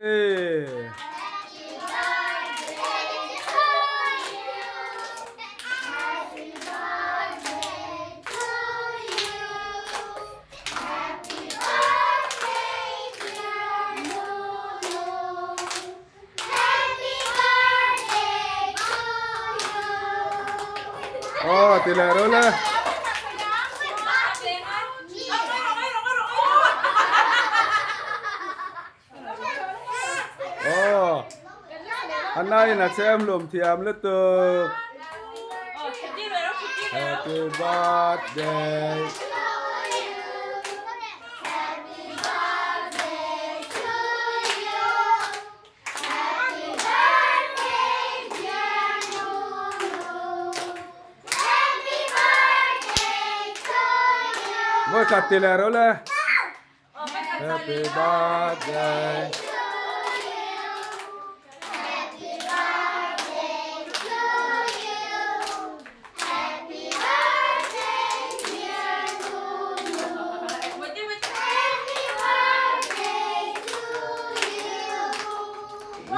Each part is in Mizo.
Aw ti leh rawh le. Aw Anna in a chem hlum thiam lutuk. Happy birthday. Vawi khat ti leh rawh le. Happy birthday.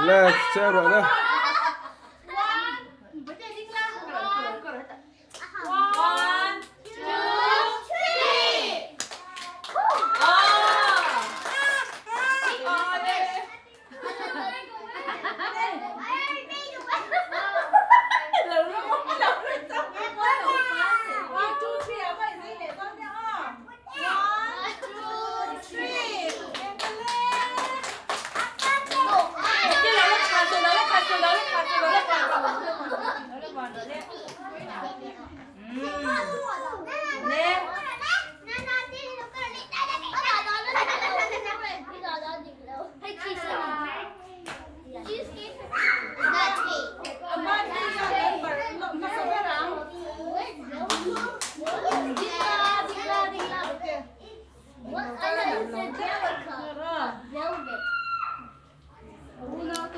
Le che rawh le.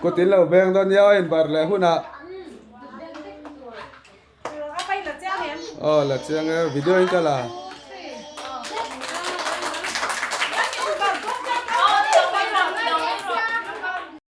Kut in lo beng dawn nia aw inbar leh hunah. Aw la chiang e video in ka la.